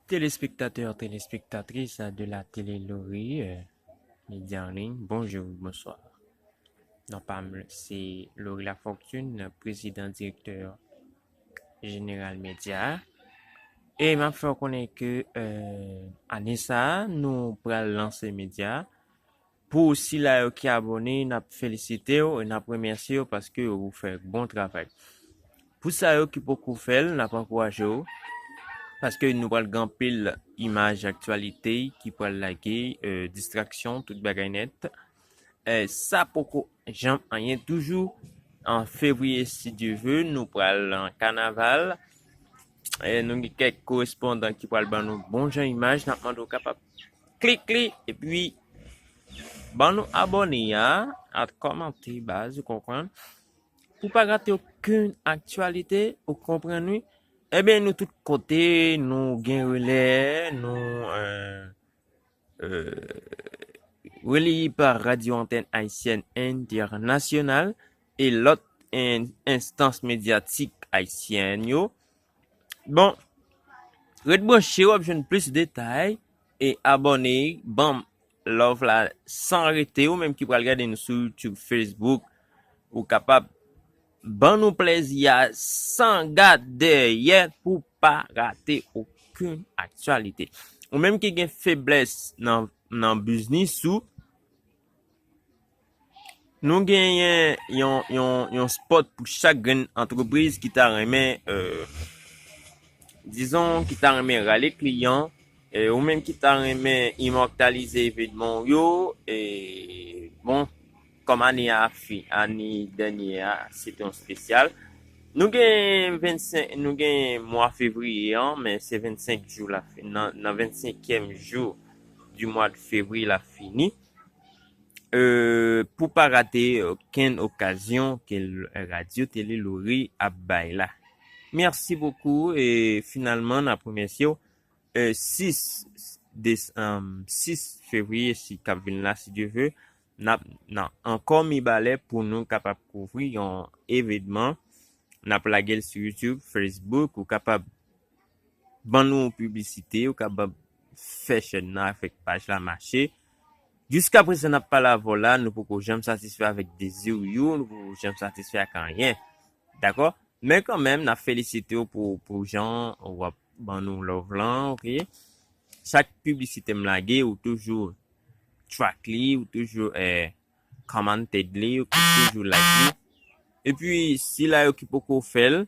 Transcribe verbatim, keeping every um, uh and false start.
Téléspectateurs, téléspectatrices de la télé Lori, euh, Média en ligne, bonjour, bonsoir. Non pa m, se Lori Lafortune, prezidan direktè jeneral medya. E m ap fè w konnen ke, euh, ane sa a, nou pral lanse medya. Pou sila yo ki abòne, n ap felisite w e n ap remèsye w paske ou fè bon travay. Pou sa yo ki poko fè l, n ap ankouraje w paske nou pral gen anpil imaj aktyalite ki pral lage, euh, distraksyon, tout bagay nèt. Eh, sa poko janm anyen. Toujou an fevriye, si Dye ve, nou pral nan kanaval. Eh, nou gen kèk korespondan ki pral ban nou bon jan imaj. N ap mande w kapab klik li epi ban nou abòne a, at kòmante, baz, ou konprann. Pou pa rate okenn aktyalite, ou konprann, wi. Ebyen, nou tout kote, nou gen relè, nou, euh, euh, relaye pa Radio Antenne Haïtienne Internationale e lòt en-, enstans medyatik ayisyèn yo. Bon, ret branche, w ap jwenn plis detay e abòne, ban m love la san rete. Ou menm ki pral gade nou sou YouTube, Facebook, ou kapab ban nou plèzi a san gad dèyè pou pa rate okenn aktyalite. Ou menm ki gen feblès nan, nan biznis ou, nou genyen yon, yon, yon spot pou chak grenn antrepriz ki ta renmen, euh, dizon, ki ta renmen rale kliyan, e ou menm ki ta renmen imòtalize evenman w yo, e bon, kòm ane a fi-, ane dènye a, se te yon espesyal. Nou gen vennsenk, nou gen mwa fevriye an, men se vennsenk jou la fi-, nan, nan vennsenkyèm jou di mwa de fevriye la fini. Euh, pou pa rate okenn okazyon ke l-, Radyo Tele Lori ap bay la. Mèsi bokou e finalman n ap remèsye w. Euh, sis des-, euh, sis fevriye si k ap vin la, si Dye ve, n ap nan ankò Mibalè pou nou kapab kouvri yon evenman. N ap lage l sou YouTube, Facebook, ou kapab ban nou piblisite, ou kapab fè chèn nan avèk paj la mache. Jiska prezan n ap pale avè w la, nou poko janm satisfè avèk dezi w yo, nou poko janm satisfè ak anyen. Dakò? Men kanmenm, n ap felisite w pou, pou jan w ap ban nou love lan, oke? Chak piblisite m lage, ou toujou track li, ou toujou, eh, commented li, ou toujou like li. Epi, sila yo ki poko fè l,